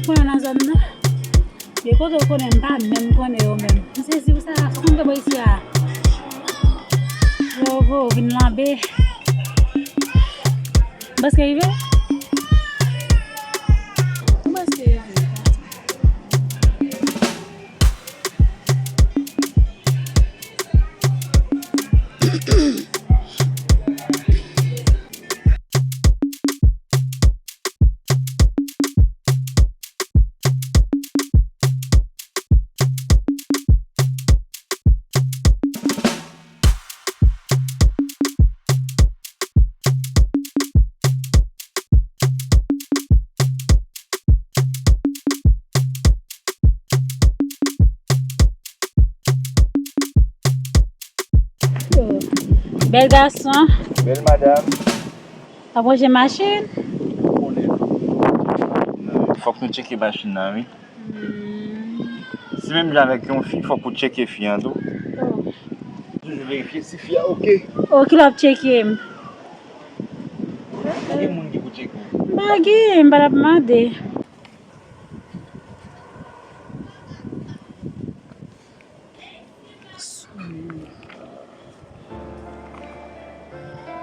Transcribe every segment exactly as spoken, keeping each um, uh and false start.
Mwen nan zòn nan. Gen kote w konnen m pa menm konnen yo menm. M sezi pou sa, fòk m te bò isi a. Yo vo vin lanbe. M panse rive. M panse rive. Bèl gason. Bèl madanm. W ap ranje machin? Ou konnen. Fòk nou tcheke machin nan, wi. Hmm. Si menm jan avèk yon fi, fòk ou tcheke fi an tou. Oh. Toujou verifye si fi a oke. Oh, kilè w ap tcheke m? Gen moun ki pou tcheke w. M pa gen, m pa t ap mande.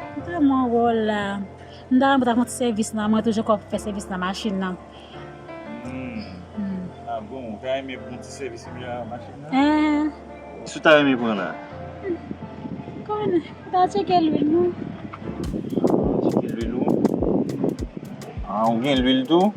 M tèlman wòl la. M ta renmen pou ta fè yon ti sèvis nan, mwen toujou konn fè sèvis nan machin nan. Hmm. Hmm. Ah bon, ou ta renmen pou yon ti sèvis nan machin nan? Eh. Si w ta renmen pran la? Konnen, m ta tcheke lwil non. Tcheke lwil ou? Ah, ou gen lwil tou?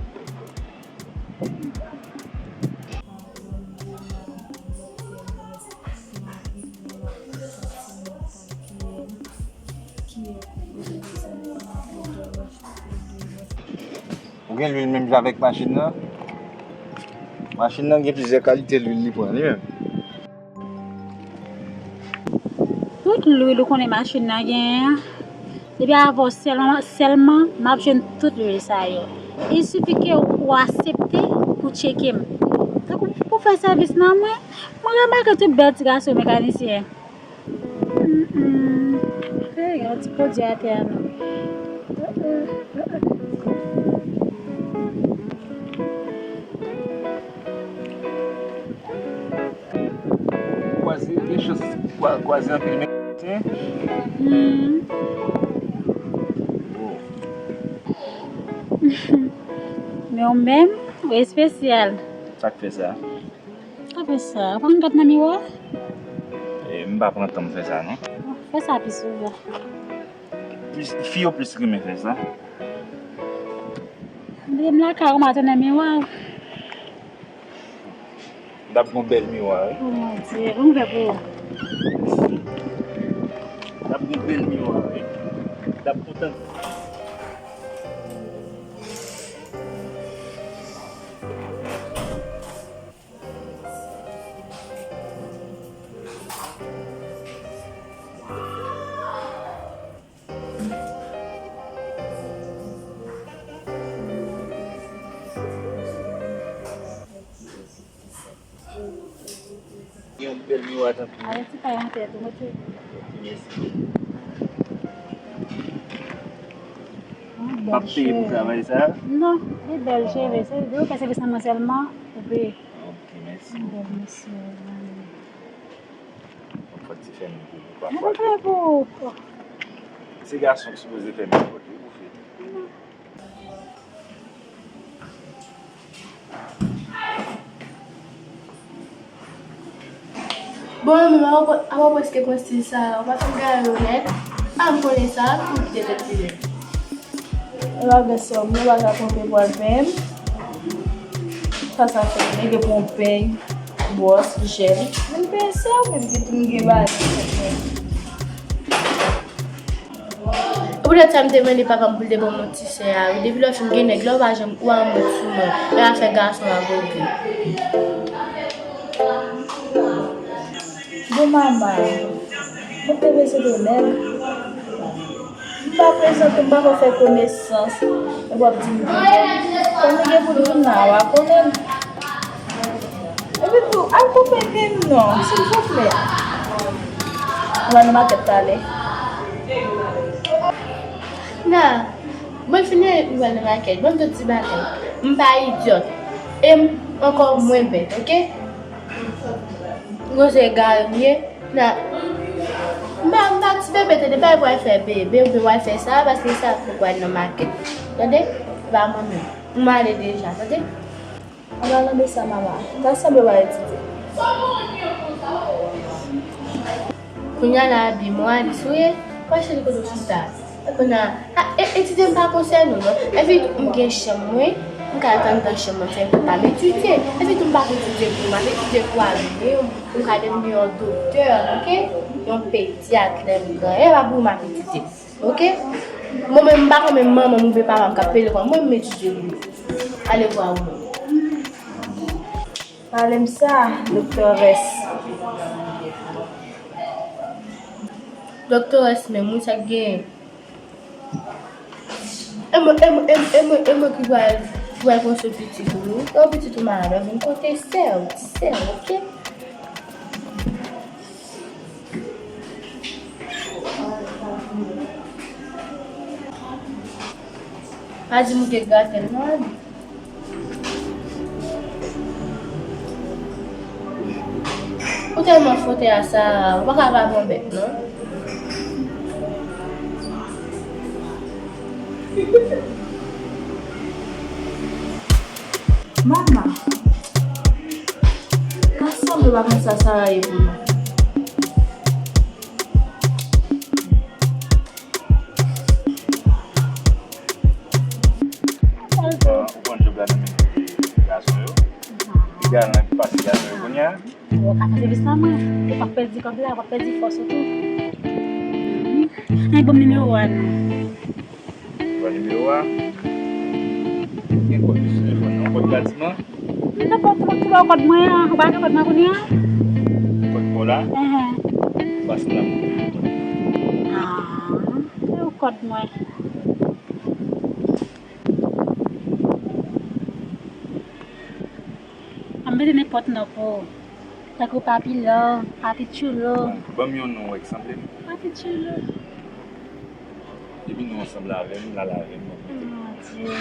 Ou gen lwil menm jan avèk machin nan? Machin nan gen plizyè kalite lwil li pran li menm. Tout lwil ou konnen machin nan genyen an, depi avè w sèlman, sèlman m ap jwenn tout lwil sa yo. Il suffit ke w aksepte pou tcheke m. Tankou pou fè sèvis nan mwen, mwen remake tout bèl ti gason mekanisyen. Mm, mm. Hey, yon ti pwodui atè a non. Kwaze, gen chans kwa-, kwaze anpil mekanisyen. Hmm. Oh. Men w menm, ou espesyal. Sa k fè sa? Sa k fè sa? Ou pa konn gad nan miwa? E, m pa pran tan m fè sa, non. Fè sa pi souvan. Plis, fi yo plis renmen fè sa. Depi m lakay ou, m a tounen miwa. M t ap gon bèl miwa, wi. Oh, mon Dieu, kòman m fè pou ou? M t ap gon bèl miwa, wi. M t ap kontan. Gen yon bèl miwa tankou. Avèk ti pay an tèt ou, mete. Ok, mèsi. M ap peye pou travay sa? Non, li bèl cheve, se de ou fè sèvis nan mwen sèlman, ou peye. Ok, mèsi. Yon bèl mesye. Fòk ti fè m pou ou pafwa. Mwen fè pou ou. Se gason ki sipoze fè m nenpòt, wi, pou fi. Bon, mwen menm, apa, apa w prèske pran stil sa a, ou pa fin gaye w nèt? A, m konnen sa, pou w kite tèt li menm. E pa gen sè w, mwen pa ka twonpe pral penyen m. Sa, sa fè, nèg yo pran yon peny, bwòs, jèl. Vin penyen sè w, menm ki tou m gen bagay. Poutèt sa, m te mande papa m pou l te ban m yon ti sè a, wi. Depi lè w fin gen nèg, lè w pa janm, ou pa janm met sou mwen. Lè w ap fè gason ap regle. Bon, mama, mwen te bezwen de nèg. M pa prezante, m pa fè konesans. Epi w ap di m gen nèg. Kòm li gen pou l vin la, w a konnen l. Epi tou, al koupe pen m non, silvouplè. Ou al nan makèt talè. Nan, mwen fini, mwen pral nan makèt. Ban m tout ti bagay. M pa idyòt. E m ankò mwen bèt, oke? Gwo ze egare m ye. Na, m pa, m pa ti bebe, tande, pa w al fè bebe, oubyen w al fè sa, paske sa poko al nan makèt. Tande? E pa mwen menm. M ale deja, tande? An palan de sa, mama, ta sanble w al etidye. Kounye a la, Abi, mwen ale sou ye, pa chèche kote w chita. Kounye a, a, e, etidye m pa konsène w, non. Epi tou, m gen chanm mwen, m ka al anndan chanm mwen, se pou m ap etidye. Epi tou, m pa etidye pou m ap etidye pou avni m, pou m ka devni yon doktè, oke? Yon pedyat, lè m gran. E pa pou m ap etidye, oke? Mwen menm, m pa konn menm manman m oubyen papa m k ap peye lekòl, mwen m etidye pou mwen. Ale pou avni m. Pale m sa, doktè Rès. Doktè Rès menm, wi, sa k genyen? E mwen, e mwen, e mwen, e mwen, e mwen ki pral, ki pral pran swen pitit ou, wi. Lè pitit ou malad, w ap vin kote sè w, ti sè w, oke? Pa di m ou te grate l non, Abi. Ou tèlman fotè a sa, ou pa ka pa pran bèt non. Mama, pa sanble w pa konn sa Sara ye pou nou. Ou konn jòb la nan men gason yo. Piga nan pase gason yo kounye a. Ou ka fè sèvis nan mwen. Ou pa pèdi kòb la, ou pa pèdi fòs ou tou. Ay, ban m nimewo a non. Ban nimewo a. Gen kòd sou telefòn nan, kòd batiman. Nenpòt kòd, ou ba w kòd mwen an, ou pa gen kòd mwen kounye a? Kòd pa w la? Enhen. Pase la pou mwen. Ah, se yon kòd mwen. An mete nenpòt non pou ou. Tankou Papi Love, Papi Chulo. Bon, ban m yon non w wè ki sanble m. Papi Chulo. Depi nou ansanm avè m, l al avè m. Mon Dye.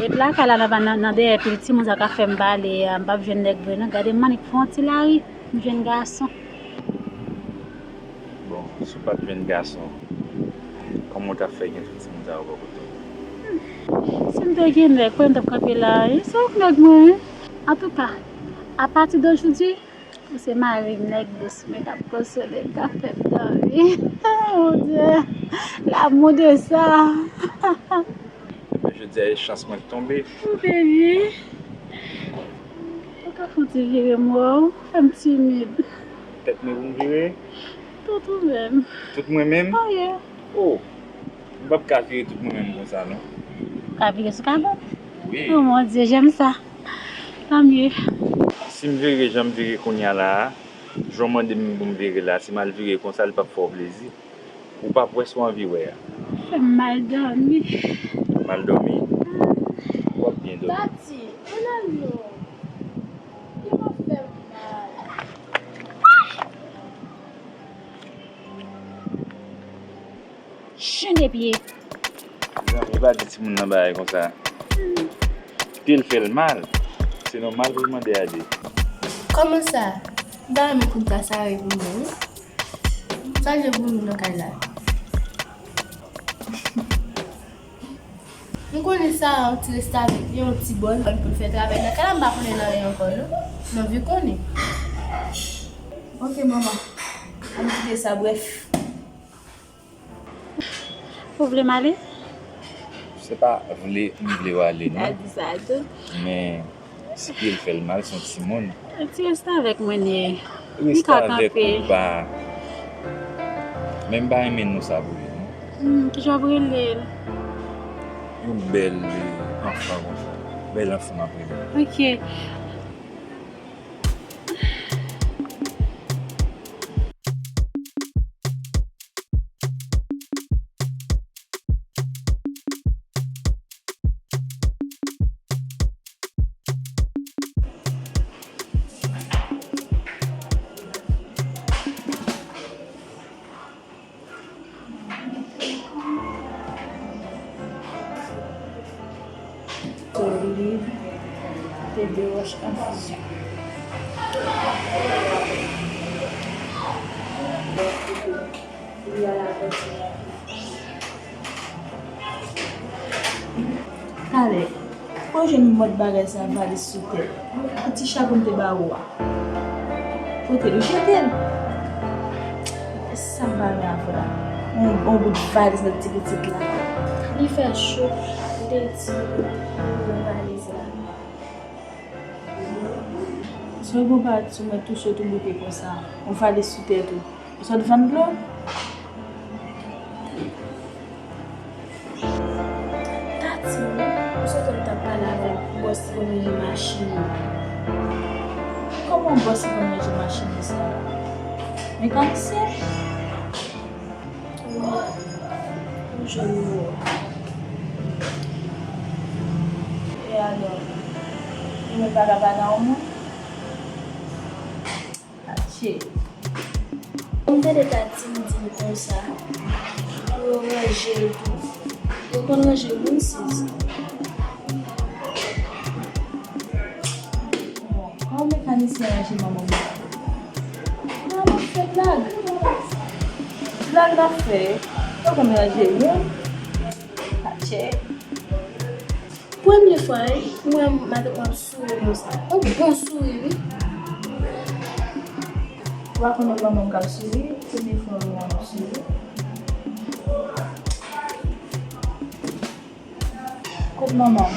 Ret lakay la nan, nan, nan dèyè pil timoun sa ka fè m pale a, m p ap jwenn nèg vre non. Gade m annik fè yon ti lari, m jwenn gason. Bon, si w pa t jwenn gason, kòman w t ap fè gen tout timoun sa yo bò kote w? Si m te gen nèg, kote m t ap kanpe la, wi? Se ou k nèg mwen, wi. Antouka, apati de jodi, ou se mari m, nèg dous mwen k ap konsole m, k ap fè m dòmi. Mon Dye, l'amour de ça. Ebyen, jodi a, e chans mwen k tonbe. Oh, baby. Ou ka fè yon ti vire m wè w, fè m timid. Tèt mwen pou m vire? Tout ou menm. Tout mwen menm? Oh, yeah. Oh, m p ap ka vire tout mwen menm konsa, non. Ou ka vire sou kabòt? Wi. Oh, mon Dieu, j'aime ça. Tant mieux. Si m vire jan m vire kounye a la a, jan w mande m pou m vire la, si m al vire konsa, li p ap fè w plezi. Ou p ap wè sa w anvi wè a. Fè m mal dòmi. Mal dòmi? W ap byen dòmi. Tati, ann al non. Li p ap fè m mal. Chen de pye. Mezanmi, pa di timoun nan bagay konsa. Kite l fè l mal. Se nòmal pou l mande ale. Kòman sa? M ta renmen kout gras sa revini, wi. Sa je pou nou nan kay la. M konnen sa, yon ti restavèk, yon ti bòn, pou l fè travay nan kay la, m pa konnen nan anyen ankò, non. M anvi konnen. Ok, manman. Ann kite sa, brèf. Ou vle m ale? Se pa vle, m vle w ale, non. A di sa tou. Men, si pye l fè l mal, se yon timoun. Ti restavèk mwen ye. M ka kanpe. Restavèk ou pa. Men m pa renmen non sa pou li, non. Hmm, kijan w ap rele l? Yon bèl, eh, anfan konsa. Bèl anfan m ap rele l. Ok. Te de wòch enfizyon. Talè, ou jwenn mòd bagay sa, valiz sou tèt, ti cha pou m te ba ou a. Kote l? Ou jete l? E sa m pa renmen avè w la. On, on bout valiz nèg ti pitit la. Li fè cho, m te di ou ouvri valiz la. Se yon bon pati sou mwen tou cho tou bouke konsa. On valiz sou tèt ou. Ou sot vann dlo? Tati, ou sot wè m t ap pale avèk bòs ki konn ranje machin yo. Kòman bòs ki konn ranje machin yo sa? Mekanisyen? Wi, m jwenn nimewo. E alò, nou menm pa ka pale anmwe? Atchè. M tande Tati m di m konsa, pou yo ranje l tou. Yo konn ranje moun, sis. Bon, kòman mekanisyen ranje manman m? Non, m ap fè blag. Blag n ap fè. Yo konn ranje moun. Atchè. Premye fwa, wi, m wè madanm mwen ap souri konsa. Yon bon souri, wi. Ou pa konn wè manman m k ap souri, premye fwa m wè l ap souri. Kot manman m?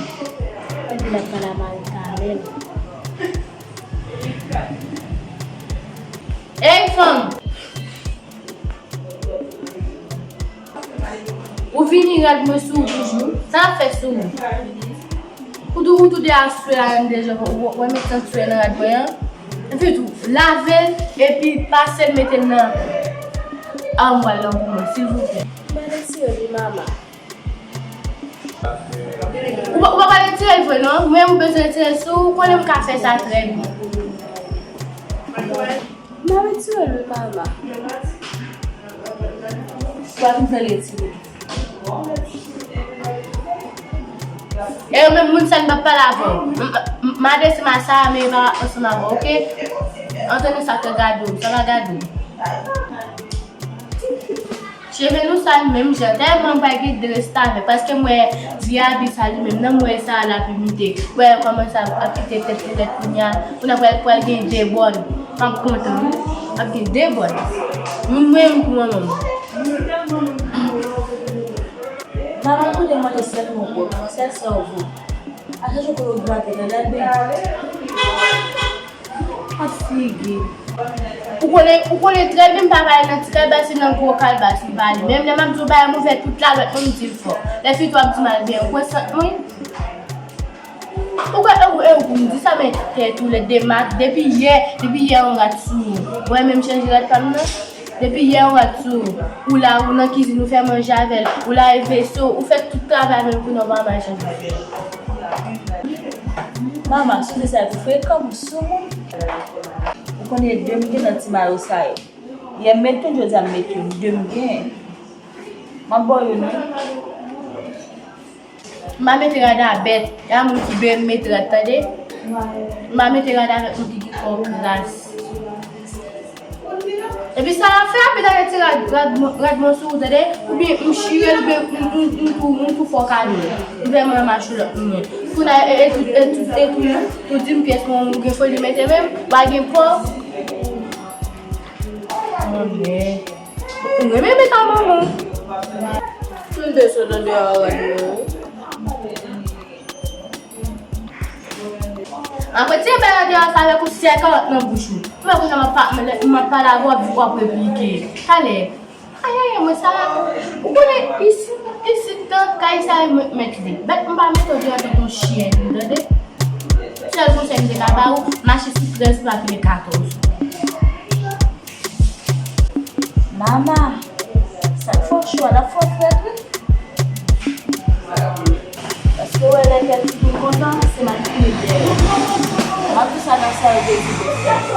Epi l ap pale a mari Kamèl. Ey, fanm! Ou vini rad mwen sou ou toujou. Sa w ap fè sou ou? Ou tou, ou tou de aswè la menm deja, ou, ou, ou mete sanktyè nan rad mwen an. Epi tou, lave l, epi pase l mete l nan amwal lan pou mwen, silvouplè. M pa retire l wi, mama. Ou pa, ou pa pral retire l vre non. Mwen, ou bezwen retire l sou ou, konnen m ka fè sa trè byen. M ap retire l wi, mama. Ou pa bezwen retire. E ou menm, moun sa n p ap pale avè w. M, m, m adrese m a Sarah, men e pa ansanm avè w, oke? Antre nan sa k gade w, sa pa gade w. Cheve nou sa menm jan, tèlman m pral gen de restavèk, paske m wè Diaby sa li menm, nan m wè sa l ap imite. Wè kòman sa ap kite tèt li rèd kounya, kounya pral, pral gen de bòn. M ap kontan, wi. Ap gen de bòn. M menm pou manman m. Manman kote mwen te sèl mwen pwòp, sèl sèvo. A chache pou yo grate nan lèl, men. Ak figi. Ou konnen, ou konnen trè byen m pa pale nan ti kalbas, se nan gwo kalbas m pale. Menm lè m ap di w bagay m ouvè tout lalòt mwen, m di l fò. Lè fini tou w ap di m al byen. Ou kwè sant mwen? Ou kwè e ou, e ou pou m di sa, men tèt ou lèd de mak. Depi yè, depi yè yon rad sou ou. Ou wè menm chanje rad pa m nan? Depi yè ou ap di w, ou la, ou nan kizin, ou fè manje avè l, ou lave veso, ou fè tout travay menm kounye a ou pa manje. Mama, sou de sa tou frekan, m sou moun. Ou konnen de m gen nan ti mayo sa yo. Yè m met youn, jodi a m met youn, de m gen. M ap ba w youn, wi. M pa mete rad a bèt, y a moun ki byen mete rad, tande. M pa mete rad avèk moun ki gen kò kras. Epi sa l ap fè, apre l ap retire rad, rad, rad mwen sou ou, tande. Oubyen m chire l, oubyen m, m, m tou, m tou fè w kado l. M fè mwen mache lòt moun. Kounye a, e, e tou, e tou, e tou, ou di m pyès mwen ou gen foli mete menm, w a gen po. Anmè. Ou renmen met a manman. Si l te sot andeyò a rad mwen. Apre ti bagay andeyò sa avèk ou sèk nan bouch ou. Mwen kounye a m ap pa, m ap pale avè w, w ap replike. Talè. Ayayay, mwen sa. Ou konnen isit, isit nan kay sa mwen mèt li. Bèt m pa mete w deyò tankou yon chyèn, ou tande? Sèl konsèy m te ka ba ou, mache sou trèz pou pa kite katòz. Mama, sa k fè w cho a, l ap fè w frèt, wi. Paske w wè lè kè ti poul kontan, se maten li dèyè. M ap di sa nan sa yo te di bèf la.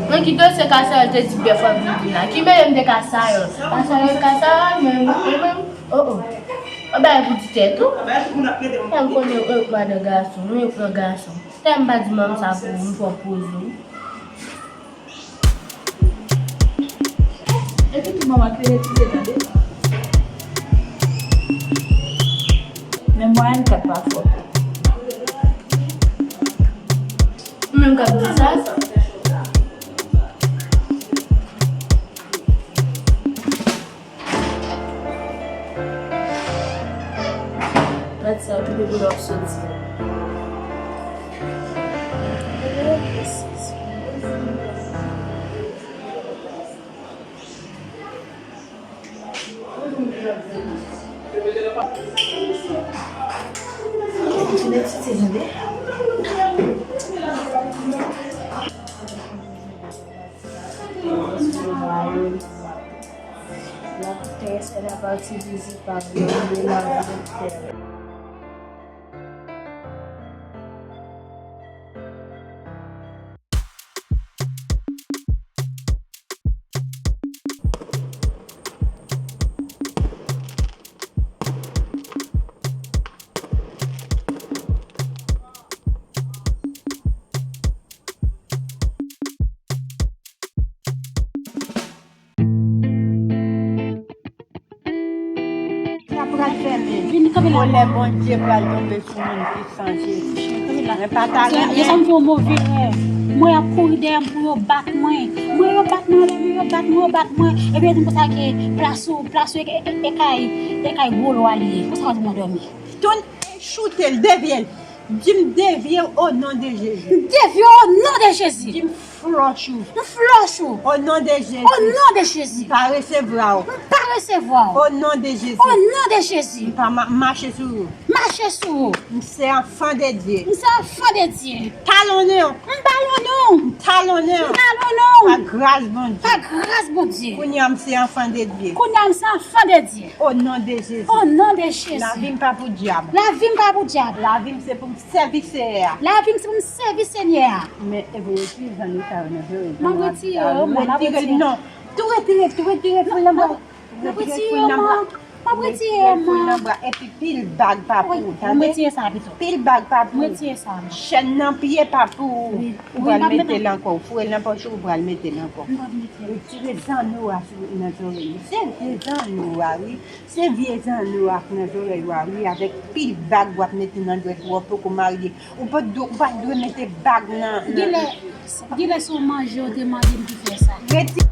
Mwen ki dosye Kasayòl te di bèf w ap vin di la. Ki mele m de Kasayòl? Kasayòl, Kasayòl, men mwen menm, oh, oh. An bagay pou ti tèt ou. Sa m konnen ou k madan gason, nou yo pran gason. Tè m pa di manm sa pou ou, m pran poz ou. Epi tou manman klere ti tande. Men mwayen kat pa fò. Ou menm k ap di sa? Gad sa, tout depi w ap soti. La terre est la partie visible par l'homme de la vie de terre. Sa pral fèmen. Vin kanpe la. Kolè Bondye pral tonbe sou moun ki san Jezi. Kanpe la. Men pa talè. Yo fè m fè yon move rèv. Mwen ap kouri dèyè m pou yo bat mwen. Mwen yo bat mwen, yo bat mwen, yo bat mwen. Epi yo di m konsa ke plas ou, plas ou e, e, e kay, e kay gwo lwa li ye. Konsa yo di m nan dòmi. Tounen choute l, devye l. Di m devye o non de Jezi. M devye o non de Jezi. Di m flush ou. M flush ou. O non de Jezi. O non de Jezi. M pa resevwa w. M pa resevwa w. O non de Jezi. O non de Jezi. M pa ma-, mache sou ou. Mache sou ou. M se anfan de Dye. M se anfan de Dye. Talonnen w. M talonnen w. M talonnen w. M talonnen w. Pa gras Bondye. Pa gras Bondye. Kounye a m se anfan de Dye. Kounye a m se anfan de Dye. O non de Jezi. O non de Jezi. Lavi m pa pou dyab. Lavi m pa pou dyab. Lavi m se pou m sèvi Seyè a. Lavi m se pou m sèvi Senyè a. Men, e vre, retire zanno sa yo nan zòrèy. M ap retire yo, mwen, m ap retire. Non. Tou retire, tou retire fouy nan bra. M ap retire yo, mwen. M ap retire yo, mwen. Retire fouy nan bra. Epi pil bag pa pou ou, tande? M retire sa pito. Pil bag pa pou ou. M retire sa, mwen. Chèn nan pye pa pou ou. Wi. Ou pral mete l ankò. Ou foure l nan pòch ou, ou pral mete l ankò. M pral mete l. Retire zanno a sou, nan zòrèy ou. Se vye zanno a, wi. Se vye zanno a k nan zòrèy ou a, wi, avèk pil bag w ap mete nan dwèt ou, ou poko marye. Ou pa t dwe, ou pa t dwe mete bag nan, nan. Genlè, genlè se yon manje yo te mande m ki fè sa. Reti-